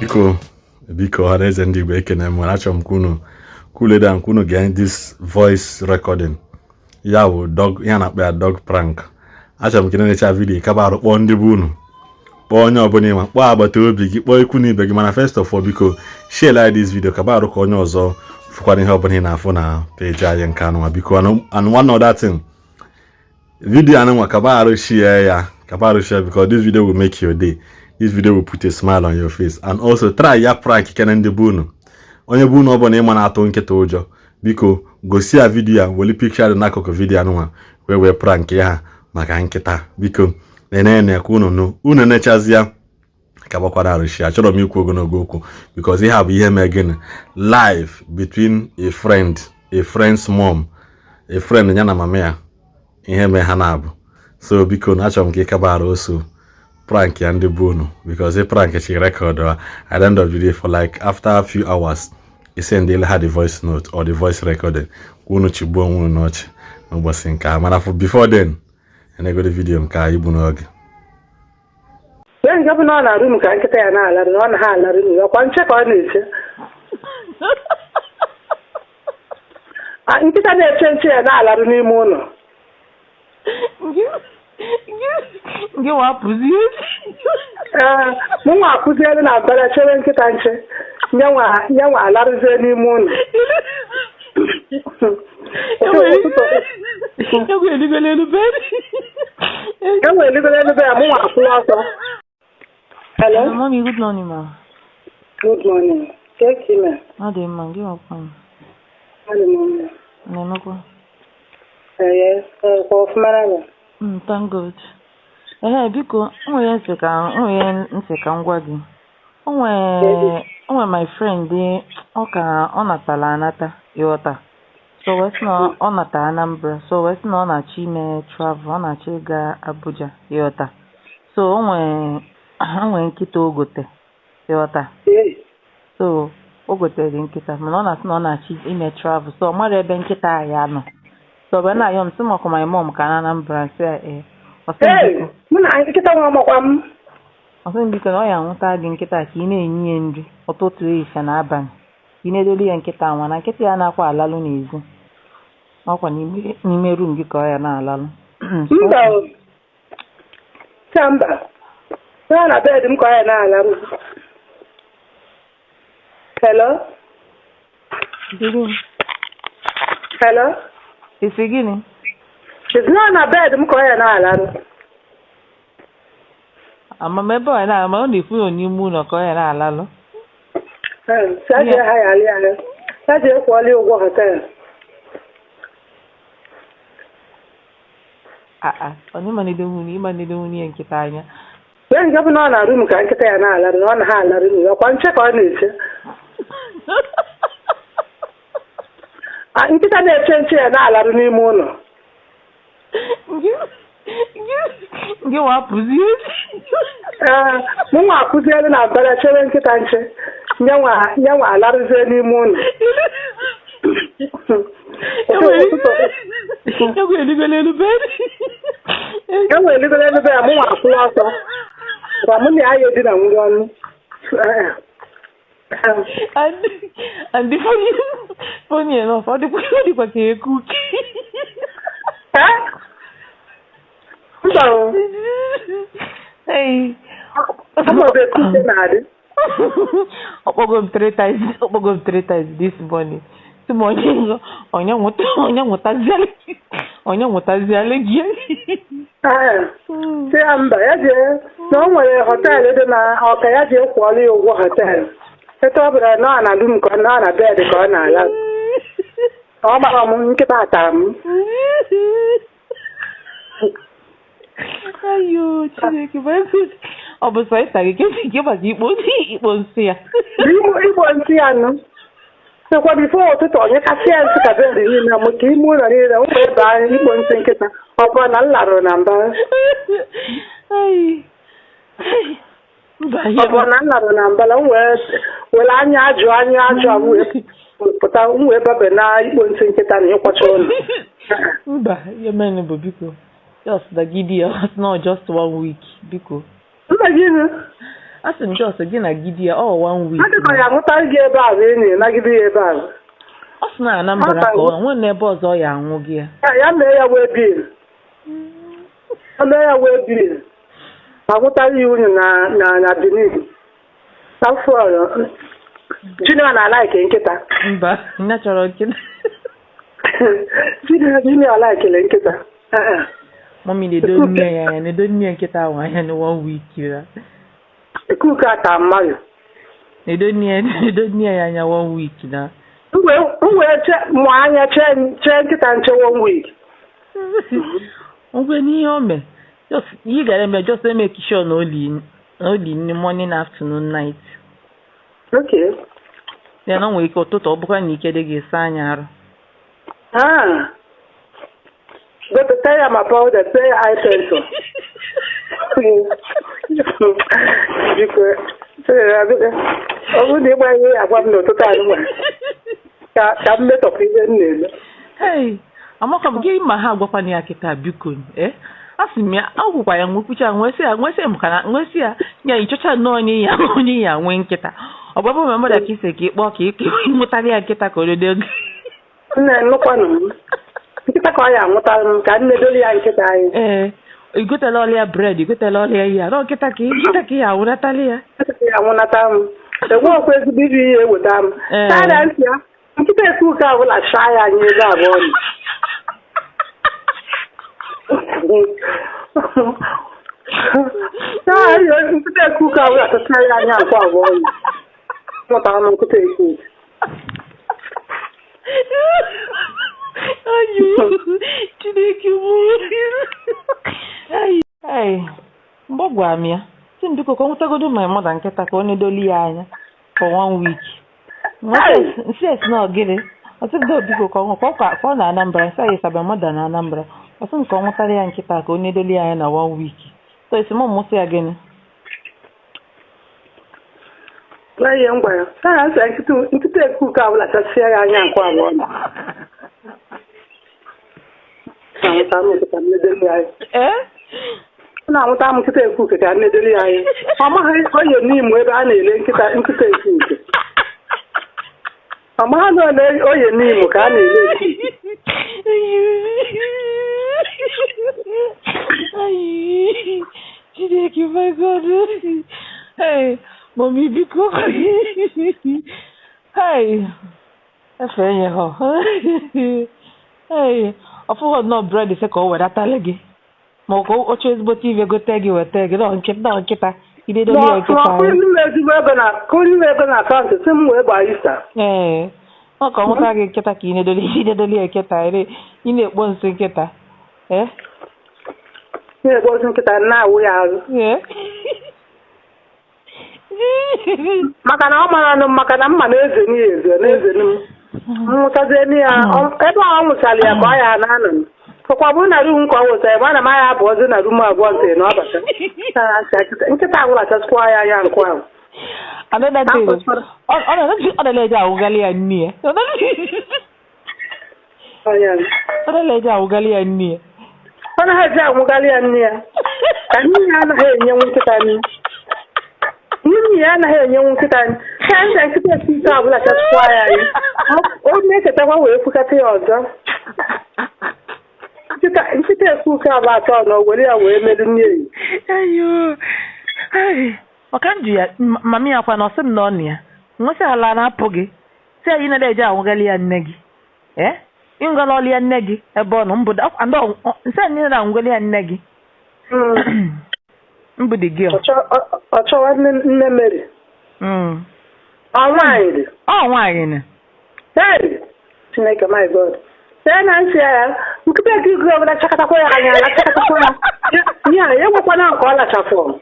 Biko, biko, Ọhaneze ndị Igbo, ekene m. Achọrọ m ka unu cool down, ka unu gee this voice recording. Ya bụ dog ya na-akpọ ya dog prank. Achọrọ m ka ị na-echa video kaba arụ, kpọọ ndị bụ unu, kpọọ onye ọbụla ịma, kpọọ agbata obi gị, kpọọ ikwu na ibe gị. Mana first of all, biko, share like this video, kaba arụ ka onye ọzọ fụkwara ihe ọbụla ị na-afụ na page anyị nke anụnwa. Biko, and one other thing, video anụnwa, kaba arụ share ya, kaba arụ share, because this video will make your day. This video will put a smile on your face. And also try ya, prank kene ndị bụ unu, onye bụ unu ọbụla ịma na-atụ nkịta ụjọ. Biko, gosi ya video ya, weli picture dị n'akụkụ video anụnwa wee prank ya maka nkịta. Biko, nenene ka unu nụ, unu nechazịa ka gbakwara arụshi. Achọrọ m ikwu ogologo okwu because ihe a bụ ihe mee gịnị live between a friend, a friend's mom, a friend ya na mama ya, ihe mee ha na-abụ. So biko na achọrọ m ka ị kabara oso prank ya ndị bụ unu, because ị prank chi record at the end of the day, for like after a few hours, ị send ha the voice note or the voice recording ka unu chigbuo onwe unu n'ọchị n'ụbọchị nke a. Mana for before then, enegode video nke a igbu n'oge. Wee nke bụ na ọ na-arụ m ka nkịta ya na-alarụ na ọ na ha alarụ m ọkwa nche ka ọ na-eche. Nkịta na-eche nche ya na-alarụ n'ime ụlọ. Gị wapụzie. Ee, mụ nwa akụziere na mbara chere nkịta nche, nyenwa alarụzie n'ime ụlọ. Egwu eligolo elu be. Enwe eligolo elu be ya, mụ nwa akwụrụ ọsọ. Hello? Mommy, good morning, ma. Good morning. Ke ka ime? Ọ dị mma, gị nwakwa m. Adị m mma. Na-emekwa. Ee, kwa ọfụma na Thank God. Ehe, biko, o nwere nsị ka m gwa gị. O nwere my friend dị, ọ ka ọ natara anata, ịghọta. So wee sị na ọ nata Anambra, so wee sị na ọ na-achọ ime travel, ọ na-achọ ịga Abuja, ịghọta. So o nwere nkịta o gote, ịghọta. So o gotere nkịta, mana ọ na-asị na ọ na-achọ ime travel, so ọ mara ebe nkịta a ya nọ. So ọ na-ayọ m sị maka my mom ka na Anambra, sị ya ee. Ọ sị m biko, mụ na nkịta nwa makwa m. Ọ sị m biko na ọ ya anwụta gị nkịta ka ị na-enye ya nri ụtụtụ, ehihie na abalị, ka ị na-edoli ya nkịta nwa na nkịta ya na-akwa alalụ n'ezi, ọkwa n'ime room gị ka ọ ya na-alalụ. Mba o. Sa mba. Ya na bed m ka ọ ya na-alarụ. Hello? Gịnị? Hello? Isi gịnị? Is not na bed m ka ọ ya na-alarụ. Amam ebe ọ na ama, ọ na-ekwu ya n'ime ụlọ ka ọ ya na-alalụ. Ee, sa jee ha ya alị ya. Sa jee kwụọla ya ụgwọ hotel. Aa, onye ịmanide nwunye nkịta anya. Wee nke bụ na ọ na-arụ m ka nkịta ya na-alarụ na ọ na ha alarụ m ọkwa nche ka ọ na-eche. Nkịta na-eche nche ya na-alarụ n'ime ụlọ. Gị wapụzie. Ee, mụ nwa akụziere na mbara chere nkịta nche, nyenwa alarụzie n'ime ụlọ. Egwu eligolo elu be. Enwe eligolo elu be ya, mụ nwa akwụrụ ọsọ. Kwa mụ na ya ya edina nwere ọnụ. And the funny enough, ọ dịkwa ka ekuki. Ee? Mba o. Hey. Ama ọ bụ ekuke na-adị. Ọkpọgo m three times, ọkpọgo m three times this morning. Sị m onye nwụtaziala gị. Ee. Sị ya mba, ya jee na o nwere họteelụ dị na Ọka, ya jee kwụọla ya ụgwọ họteelụ. Etu ọ bụla na ọ na dum ka ọ na bed ka ọ na-ala. Ọ gbara m nkịta tara m. Ayo, Chineke, ọ bụ sọ ịta gị ke maka ikpo nsị ya. Igbo nsị ya nụ. Sekwa bifo ụtụtụ onye kasị ya nsị ka bed niile m ka ime ụlọ niile ụmụ ebe anyị ikpo nsị nkịta. Ọ bụrụ na m larụ na mbara. Ọ bụrụ na m larụ na mbara, m wee were anya ajụ m wee pụta, m wee babe na ikpo nsị nkịta na ịkwacha ụlọ. Mba, ihe mere bụ biko, just dagide ya, not just 1 week, biko. Mba gịnị? A sị m just gị na gidi ya ọ one week. Ha dịka ya amụta gị ebe ahụ, enyi nagide ya ebe ahụ. Ọ sị na Anambra ka ọ nwee n'ebe ọzọ ọ ya anwụ gị ya. Ya mee ya wee bil. Ya mee ya wee bil. Agwụtara ya unyi na Benin. Afọ Junior na-alaike nkịta. Mba, nne chọrọ nkịta. Junior alaikele nkịta. Mọmi na-edo nne ya anya, na-edo nne nkịta ahụ anya na one week ya. Ekuku ata mmadụ. Na-edo nne ya anya one week na. M wee mụọ anya chee nkịta nche one week. Ngwe n'ihe o mee. Just ihe gara eme, just make sure na oli nne morning, afternoon, night. Okay. Ya na nwere ike ụtụtụ ọ bụkwa na ike dị gị saa anya arụ. Ah. Go tell ya ma powder, tell ya eye pencil. Biko, ọ bụrụ na ịgba ihe agwa m n'ụtụtụ anụnwa ka m metọpụ ihe m na-eme. Hey, amaka m gị ma ha agwakwana ya kịta biko. A sị m ya, agwụkwa ya nwekwucha nwesị ya ya ịchọcha nnọọ onye ya nwee nkịta. Ọ bụ ma mmadụ ka isi ka ịkpọ ka ịmụtara ya nkịta ka o dodo ego. Nne nnukwanụ m. Nkịta ka ọ ya amụtara m ka nne doli ya nkịta anyị. Ee, igotela ọlịa bred, igotela ọlịa ihe a. Nọ nkịta ka ya anwụnatala ya. Nkịta ya anwụnata m. Enwe ọkwa ezigbo ibu ihe eweta m. Tara ntị ya, nkịta eku ụka ọbụla chaa ya anya ebe abụọ nọ. Nkịta eku ụka ọbụla tụtara ya anya nke abụọ nọ. Mụtara m nkịta eku ụka. Ayo, Chineke mụ. Ai, mgbe ọ gwara m ya, sị m biko ka ọ nwetagodo my mother nkịta ka ọ na-edoli ya anya for one week. Nsị esi na ogiri, ọ sị m biko ka ọ na Anambra, nsị anyị saba mother na Anambra. Ọ sị m ka ọ nwetara ya nkịta ka ọ na-edoli ya anya na one week. So esi m mụsị ya gịnị? Ihe m gwara ya, nkịta ekuku ọbụla chasịa ya anya nke abụọ. Ọ na-amụta m nkịta ekuke ka nne deli ya anya. Ọ maghị onye n'Imo ebe a na-ele nkịta ekuke. Ọ maghị na onye n'Imo ka a na-ele ekuke. Chineke, my God. Hey, mommy, biko. Hey, efe enye ha. Hey, ọfụghọ nnọọ bred sị ka o wedatala gị. Ma ọ chọọ ezigbote ive gote gị weta gị nọ nkịta idedoli ya nkịta. Kụrụ ego na akaụntụ sị m wee gbaa Ista. Ee, ọ ka ọ nwụta gị nkịta ka idedoli ya nkịta ị na-ekpo nsị nkịta. Ee? Na-ekpo nsị nkịta na-awụ ya arụ. Maka na ọ mara nụ maka na mma na-eze n'ihe na-eze m. Nwụtazie ya ebe ọ nwụchara ya ka ọ ya na-anọ m. Ọkwa bụrụ na rum ka ọ wụta ebe a na m aya abụọzi na rum abụọ ntị na ọ bata. Nkịta agwụlachasịkwa ya anya nke ahụ. Ọ na-eje awụgali ya nne ya. Ọ na-eje awụgali ya nne ya. Ọ naghị awụgali ya nne ya. Ka nne ya anaghị enyenwu nkịta nne. Nwunye ya anaghị enyenwu nkịta nne. Ka ndị nkịta esi ọbụla chasịkwa ya anya. Ọ na-echetakwa wee kwukata ya ọzọ. Nkịta ekuke abụ atọ na were ya wee merụ nne ya. Ọka m ji ya mami ya kwa na ọsị m na ọ na ya. Nwesị ala na-apụ gị. Si anyị na-eje anwụgali ya nne gị. Eh? Ịngala ọlị ya nne gị ebe ọ nọ mbụ nsị anyị na-anwụgali ya nne gị. Mbụ dị gị. Ọ chọwa nne Mary. Ọ nwaanyị dị. Ọ nwaanyị nị. Hey! Chineke my God. Ee na nsị ya, nkịta ekuku ọbụla chakatakwa ya anya, lachakatakwa ya. Ya, enwekwana nke ọ lachafụ.